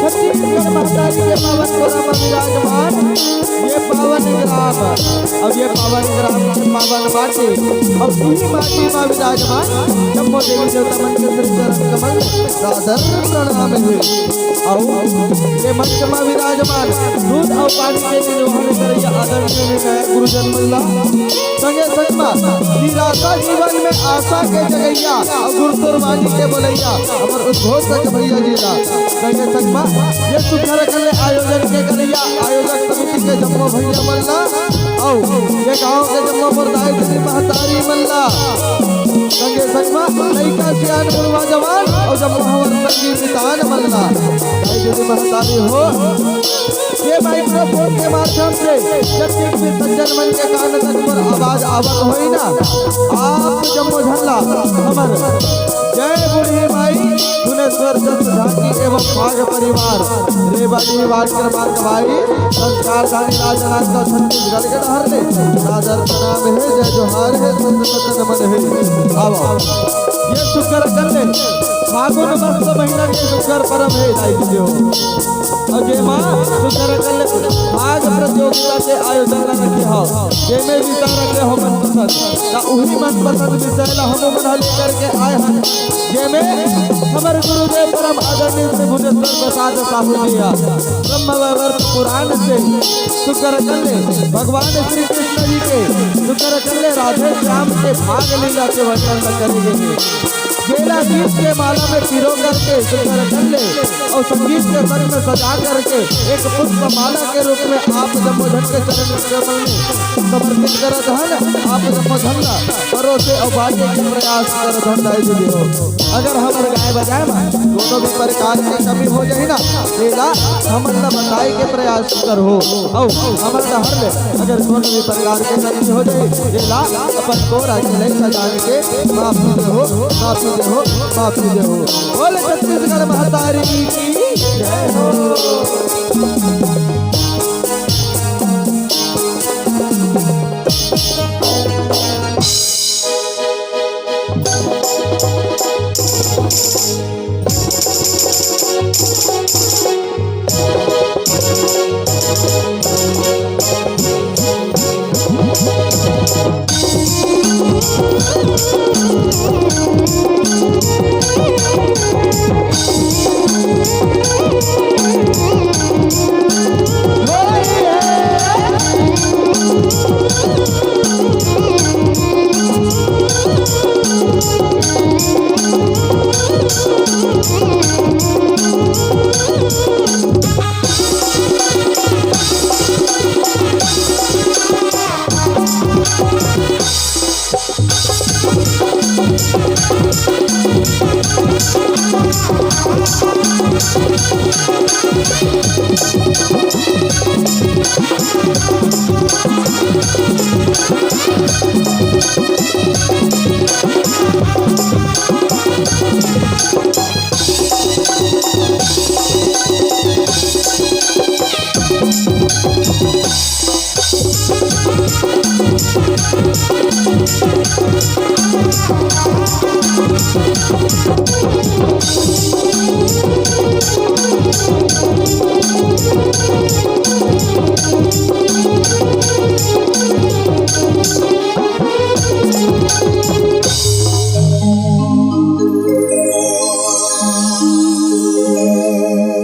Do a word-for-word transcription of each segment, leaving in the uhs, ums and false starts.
छत्तीसगढ़ महतारी के पावन कोरा में विराजमान ये पावन ग्राम, अब ये पावन ग्राम के पावन माटी, अब इही माटी में विराजमान जम्मो देवी देवता मन के श्री चरण कमल सादर प्रणाम हे। अउ ये मंच में विराजमान दूध अउ पानी के निर्वहन करइया आदरणीय निर्णायक गुरुजन मन ला संगे संग म निराशा जीवन में आशा के जगइया अउ गुरु गुरबानी के बोलइया हमर उद्घोषक भैया जी ला संगे संग म ये सुघर कले आयोजन के करइया आयोजक समिति के जम्मो भैया मन ला अउ ये गांव के जम्मो मोर दाई दीदी महतारी मन ला संगे संग म लइका सियान बुढ़वा जवान अउ जम्मो हमर संगी मितान मन ला दाई दीदी महतारी हो ये माइक्रोफोन के माध्यम से जतेक भी सज्जन मन के कान तक पर आवाज आवत होही ना, आप जम्मो झन ला हमर जय बूढ़ी माई धुनेश्वर दत्त झांकी एवं भाग परिवार रेवाड़ी वार्ड क्रमांक बाईस संस्कार धानी राजनांदगांव छत्तीसगढ़ के डहर ले सादर प्रणाम हे, जय जोहार हे, संत सज्जन मन हे। आवा ये सुघर कले फागुन मास महीना के सुघर परब हे दाई दीदी हो। अउ जेमा सुघर कले भाग प्रतियोगिता के आयोजन रखे हव, जेमे विषय रखे हो मनपसंद, त उही मनपसंद विषय ला हमू मन ह लेकर के आए हन, जेमे हमर गुरुदेव परम आदरणीय श्री भुजंगेश्वर प्रसाद साहू जी ह ब्रह्म वैवर्त पुराण से सुघर कले भगवान श्री कृष्ण जी के सुघर कले राधे श्याम के भाग लीला के वर्णन ल करे गे हे। बेला गीत के माला में पिरो करके सुघर कले अउ संगीत के संग में सजा करके एक पुष्प माला के रूप में आप जम्मो झन के चरण कमल में समर्पित करत हन। आप जम्मो झन ला परोसे अउ बांटे के प्रयास करत हन दाई दीदी हो। अगर हमर गाय बजाए म कोनो भी प्रकार के कमी हो जाही ना, तेला हमन ला बताए के प्रयास करहू। अउ हमर डहर ले अगर कोनो भी प्रकार के कमी हो जाही, तेला अपन कोरा के लइका जान के माफी देहू, माफी देहू, माफी देहू। बोल छत्तीसगढ़ महतारी की जय हो।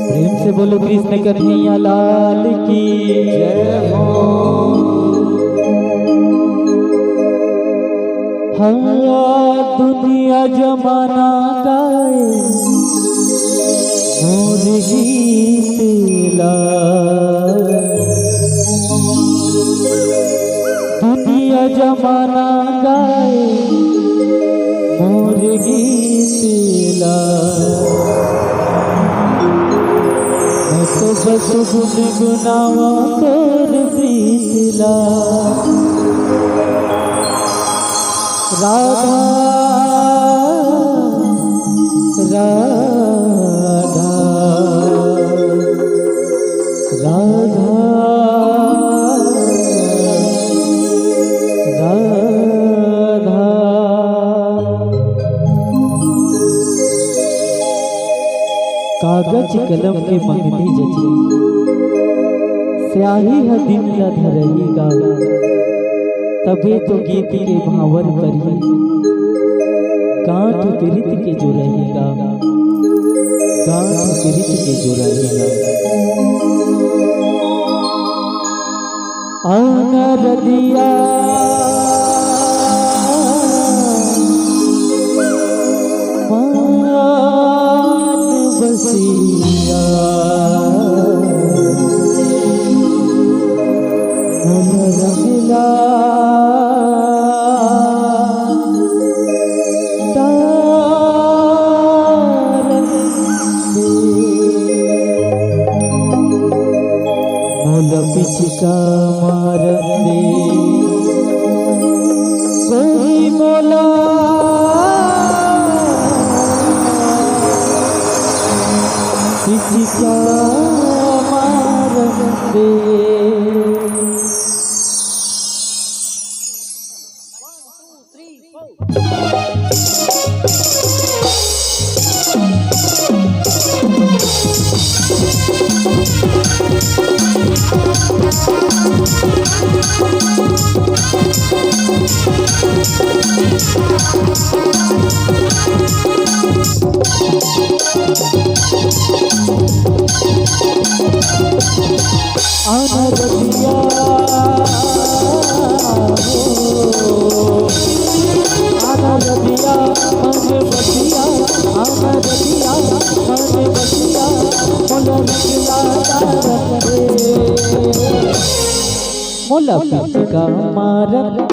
प्रेम से बोलो कृष्ण कन्हैया लाल की जय हो। हाँ, दुनिया जमाना गाए मोर गीत ला, दुनिया जमाना गाए मोर गीत ला। मैं तो बस गुनगुनावा तोर प्रीत ला। राधा, राधा, राधा, राधा। कागज कलम के मंगनी जचही, स्याही ह दिल ला धरही गा, तभे तो गीत के भांवर परही। गांठ पिरित के जुरही गा, गांठ पिरित के जुरही गा। अनरदिया मान बसिया अनरदिया तारन दे। मोला पिचका मारन दे, कोई मोला पिचका मारन दे। अनरदिया हो, अनरदिया मन बसिया, अनरदिया मन बसिया, मोला रंगला तारन दे। मोला पिचका मारन दे,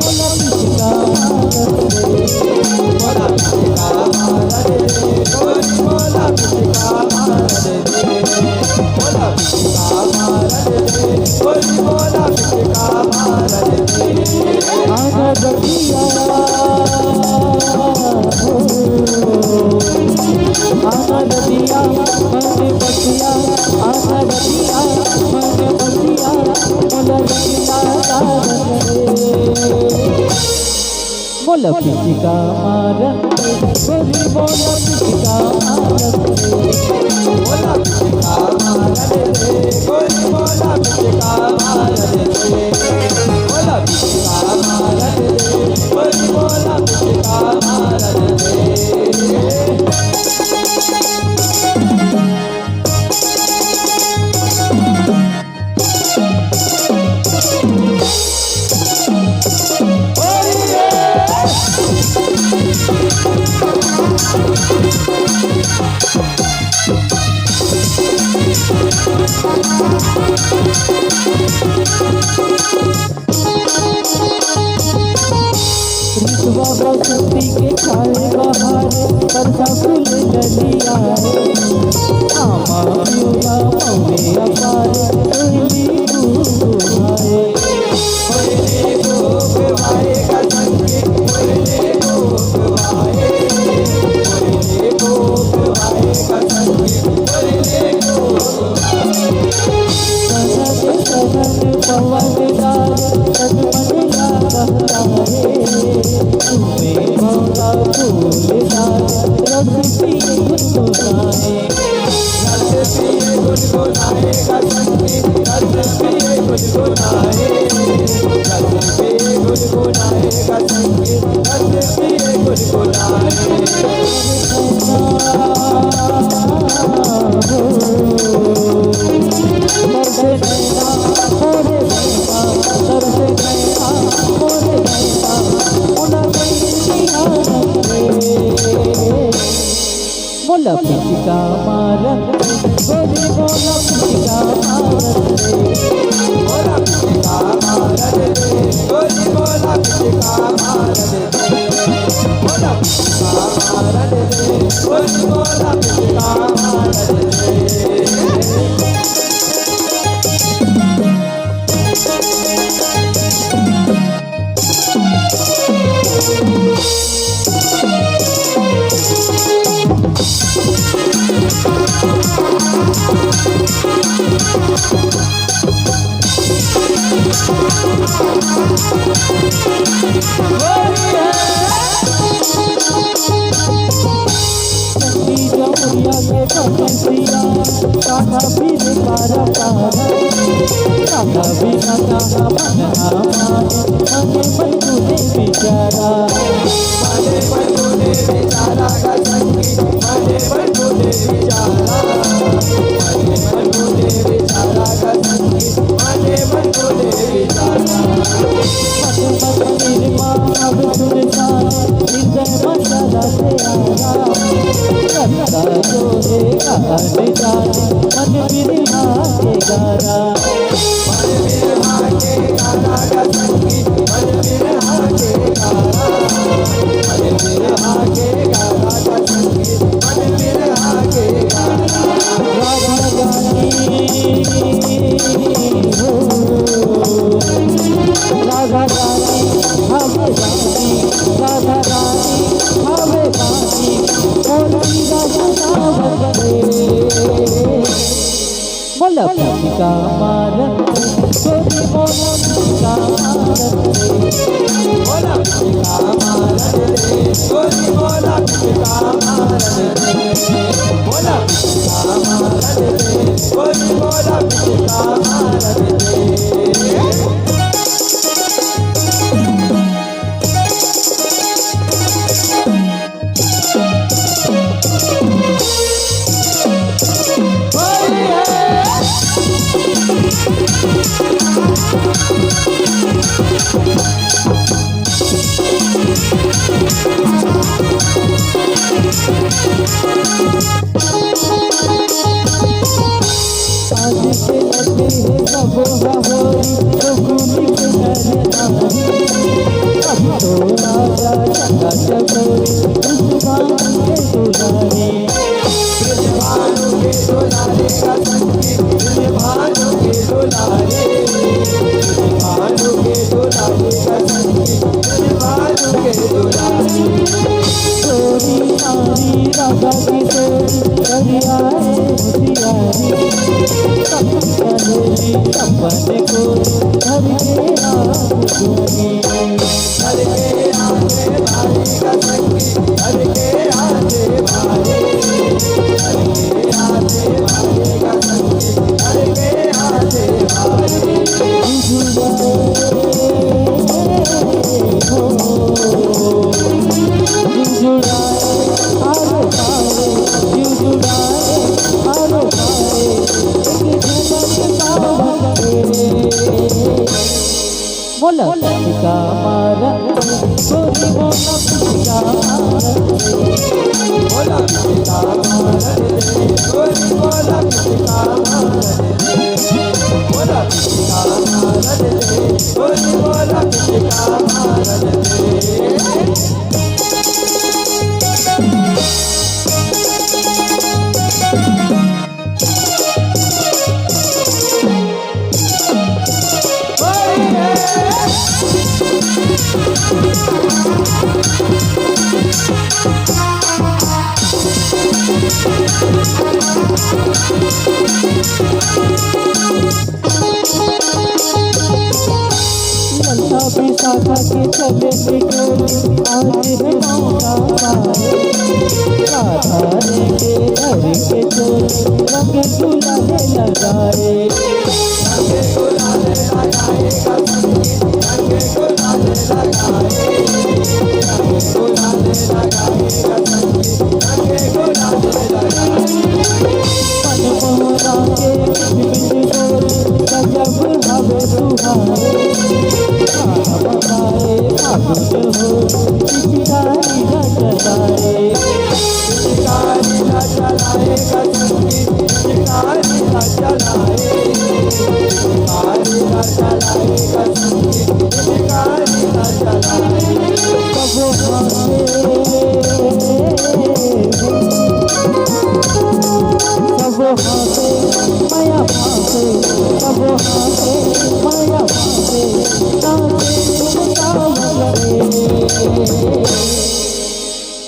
मोला पिचका मारन दे, मोला पिचका मारन दे, मोला पिचका मारन दे। मोला पिचका मारन दे, गोरी मोला पिचका मारन दे। मोला पिचका मारन दे, गोरी मोला पिचका मारन दे। मोला पिचका मारन दे, गोरी मोला पिचका मारन दे। बसंती के छाए बहारे, बरसा फूल डलियाए। आमा पिउरा मौरे अपारे, कोयली गुनगुनाए। सनन सनन पवन डार, तन मन ला बहलाए। झूमे भौंरा फूल डार, रस पिए गुनगुनाए। मोला पिचका मारन दे, गोरी मोला पिचका मारन दे। मोला पिचका मारन दे, गोरी मोला पिचका मारन दे। मोला पिचका मारन दे, गोरी मोला पिचका मारन दे। संगी जमुरिया के बंसिया, कान्हा फिरे पारा पारा। कान्हा बिना कहाँ मन हमारे, मने मन तूने बिचारा। मने मन तूने बिचारा का संगी, मने मन तूने बिचारा। मने मन तूने बिचारा का संगी, मने मन तूने बिचारा। मत मत निर्मा अब सुनसान, हृदय मसाला से आया। रंगा जोड़े का अनजान, मन बिरहा के गारा। मन बिरहा के गारा का संगी, मन बिरहा के गारा। मन बिरहा के गारा का संगी, मन बिरहा के गारा। राधा रानी हो, राधा रानी, हवे रानी, राधा रानी, हवे रानी, मोर पीरा सतावत रे। मोला पिचका मारन दे, गोरी मोला पिचका मारन दे। मोला पिचका मारन दे, गोरी मोला पिचका मारन दे। मोला पिचका मारन दे, गोरी मोला पिचका मारन दे। आज के लगे हे सबो हहोरी, तो भूली के नर नारी। अब तो आजा चका चकोरी, उस भानु के दुलारी। ब्रज भानु के दुलारे का संगी, ब्रज भानु के दुलारे। ब्रज भानु के दुलारे का संगी, ब्रज भानु के दुलारे। गोरी नारी राधा की जोड़ी, दरियाए होशियारी। सपन सहेली सपन को, घर के आंगन गोरी। घर के आंगन बारी का संगी, घर के आंगन बारी। घर के आंगन बारी का संगी, घर के आंगन बारी। मोला पिचका मारन दे, गोरी मोला पिचका मारन दे। मोला पिचका मारन दे, गोरी मोला पिचका मारन दे। मोला पिचका मारन दे, गोरी मोला पिचका मारन दे। ललना विशाखा के चले निकोल, आज है मौका पाए। राधा रे के घर के चोल, रंग गुलाल लगाए। मन मोहरा के मिठ मिठ बोल, गजब हवे सुहाए। गाना बजाए फागुन हो, पिचकारी न चलाए। पिचकारी न चलाए, कसम की पिचकारी न चलाए। पिचकारी न चलाए, कसम की पिचकारी न चलाए। कबो हंसे, कबो हंसे, माया फांसे, कबो हंसे, माया फांसे, नाचे झुमका वाले।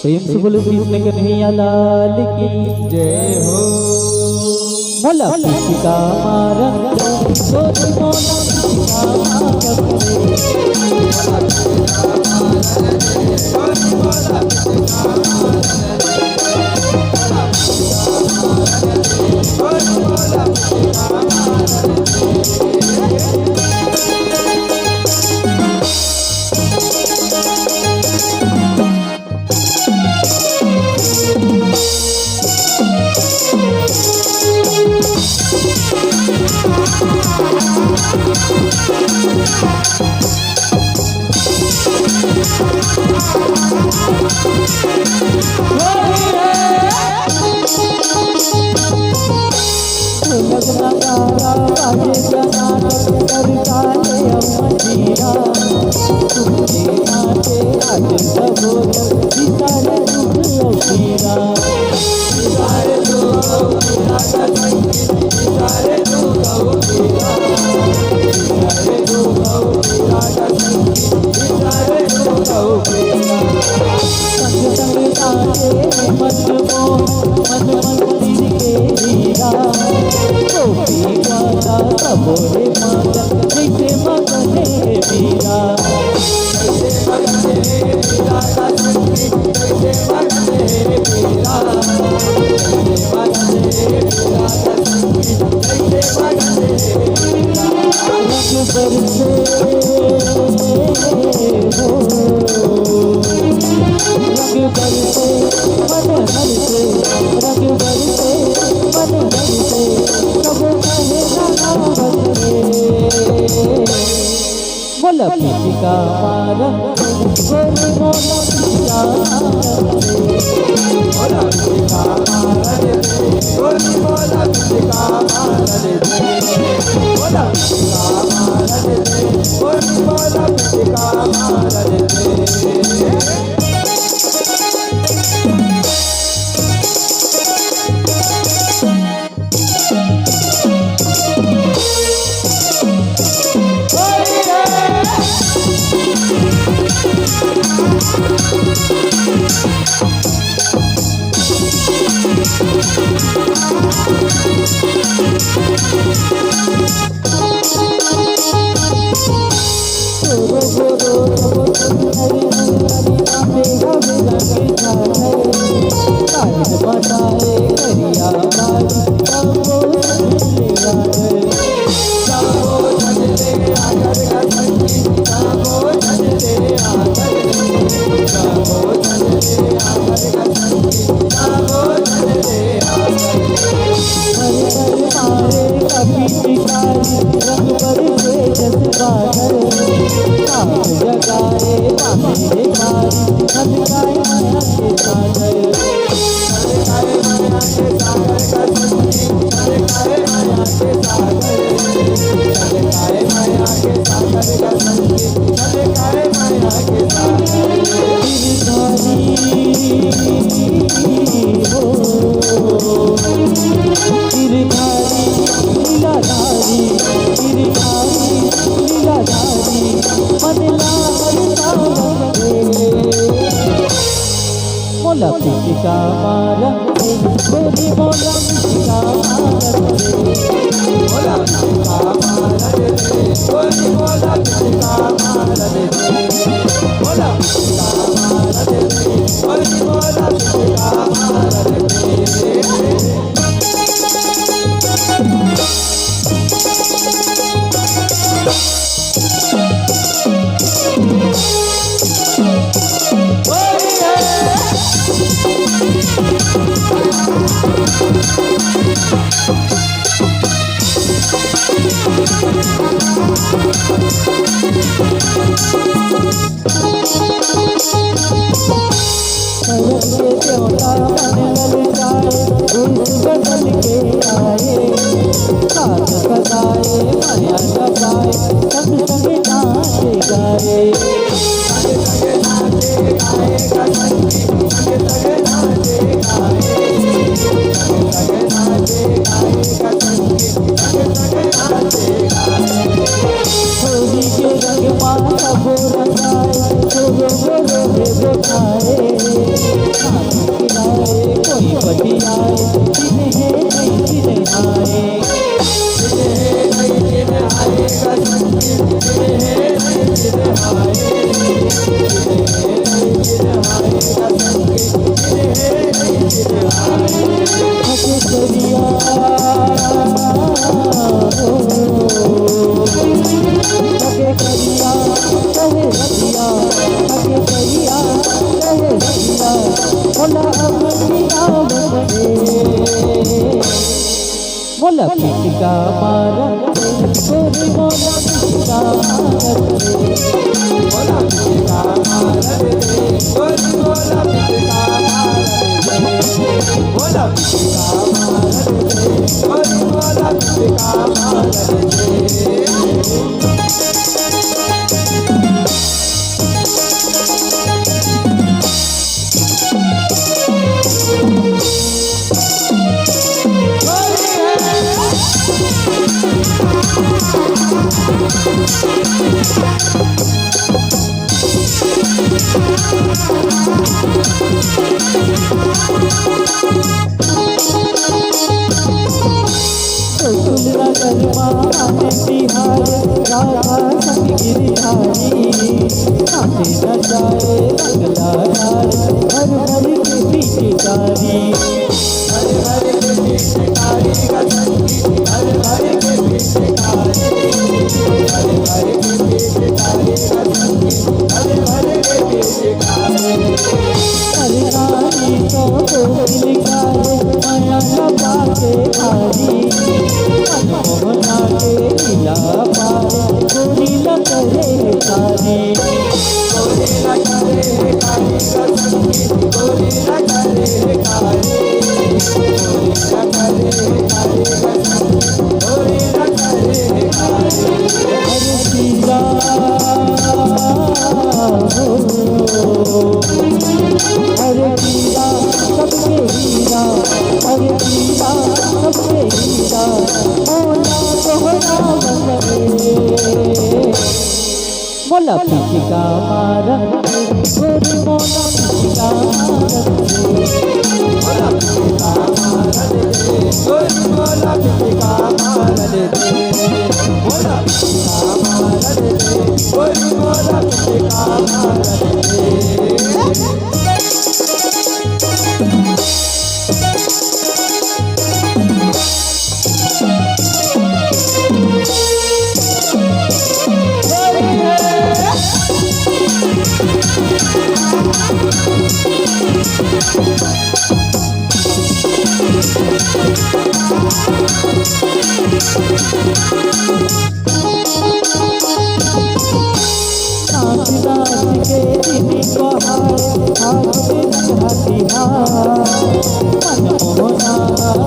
प्रेम से बोलो कृष्ण कन्हैया लाल की जय हो। मोला पिचका मारन दे, गोरी मोला पिचका मारन दे। ढोलक नगाड़ा बाजे टनाटन, करताल अउ मंजीरा। तुमके नाचे आज सबो जन, बिसारे दुख अउ पीरा। बिसारे दुख अउ पीरा का संगीत, बिसारे दुख अउ पीरा। बिसारे दुख अउ पीरा का संगीत, बिसारे दुख अउ पीरा। संग संग नाचे मन मोहन, मन मंदिर के हीरा। गोपी ग्वाला सबो हे मगन, जइसे मगन हे वीरा। जइसे मगन हे वीरा का संगी, जइसे मगन हे वीरा। जइसे मगन हे वीरा का संगी, जइसे मगन हे वीरा। रंग बरसे हो, रंग बरसे, मन हरसे, रंग बरसे, मन हरसे, कब कहे ना बरसे। मोला पिचका मारन, गोरी मोला पिचका मारन। मोला पिचका मारन, गोरी मोला पिचका मारन। मोला पिचका मारन, गोरी मोला पिचका मारन। मोला पिचका मारत रे, गोरी मोला पिचका मारत रे। मोला पिचका मारत रे, गोरी मोला पिचका मारत रे। मोला पिचका मारत रे, गोरी मोला पिचका मारत रे। सरग के देवता मन ललचाए, रूप बदल के आए, साथ सजाए, माया जगाए, संग संग नाचे गाए। होली के रंग मा सबो रंगाए, बोलो बोलो रे बोलाए। नाच खिलाए, कोई बतियाए, चिन्हे नहीं चिन्हाए। मोला पिचका मारत रे, गोरी मोला पिचका मारत रे। मोला पिचका मारत रे, गोरी मोला पिचका मारत रे। मोला पिचका मारत रे, गोरी मोला पिचका मारत रे। गोकुल नगर मा आने बिहार, राधा संग गिरधारी। नाचे नचाए रंगदार, भर भर के पिचकारी। भर भर के पिचकारी का संगी, भर भर के पिचकारी। भर भर के पिचकारी का संगी, भर भर के पिचकारी। सरकारी तो कोकिल का रे, माया लगा के भारी। मनमोहना के लीला पार, गोरी न करे कारी। गोरी न करे कारी का संगी, गोरी न करे कारी। गोरी न करे कारी का संगी, गोरी न करे कारी। अरे पीला हो, अरे पीला सबके हीरा, अरे पीला सबके हीरा, मोला तोहरा बदले। मोला पिचका मारत रे, गोरी मोला पिचका मारत रे। मोला पिचका मारत रे, गोरी मोला पिचका मारत रे। मोला पिचका मारत रे, गोरी मोला पिचका मारत रे। नाच नाच के दिन बहार, आज दिन हथियार। मनमोहना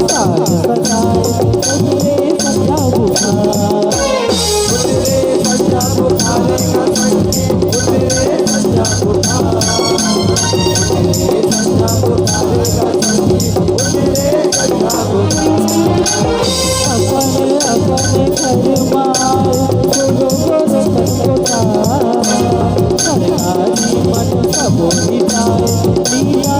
साज सजाए, उतरे संजा बुखार। उतरे संजा बुखार का संगी, उतरे संजा बुखार। उतरे संजा बुखार का संगी, उतरे संजा बुखार। अपन अपन घर मा आए, गोरो गोरो कनकोटा। सरकारी मन सबो हिताए, लीला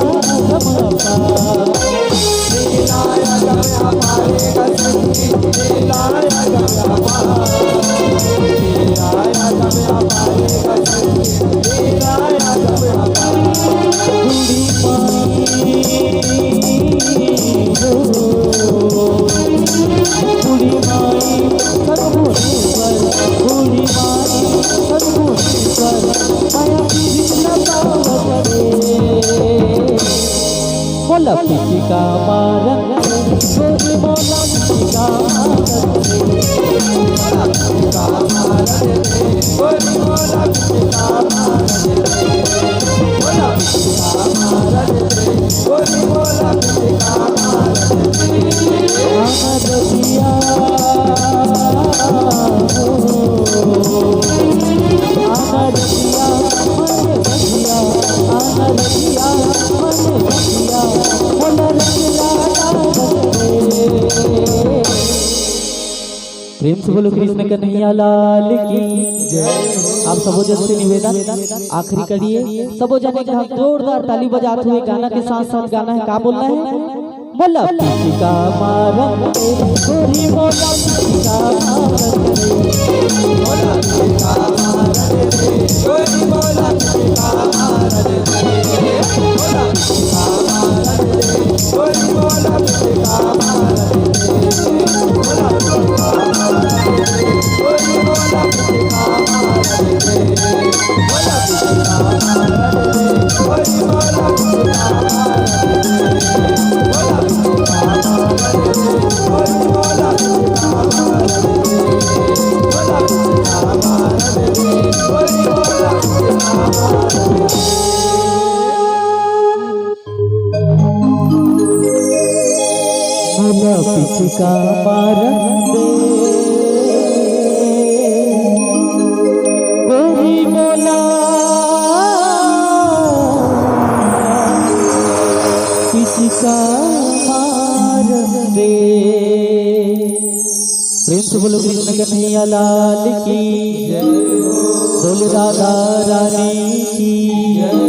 बोला पिचका मारन, गोरी बोला पिचका मारन। प्रेम से बोलो कृष्ण कन्हैया लाल की जय। आप सबो जन से निवेदन, आखिरी कड़ी हे, सबो जन एक घाव जोरदार ताली बजात हुए गाना के साथ साथ गाना हे, का बोलना हे? मोला पिचका मारन दे, गोरी मोला पिचका मारन दे। मोला पिचका मारन दे, गोरी मोला पिचका मारन दे। प्रेम से बोलो कृष्ण कन्हैया लाल की, बोलो राधा रानी की।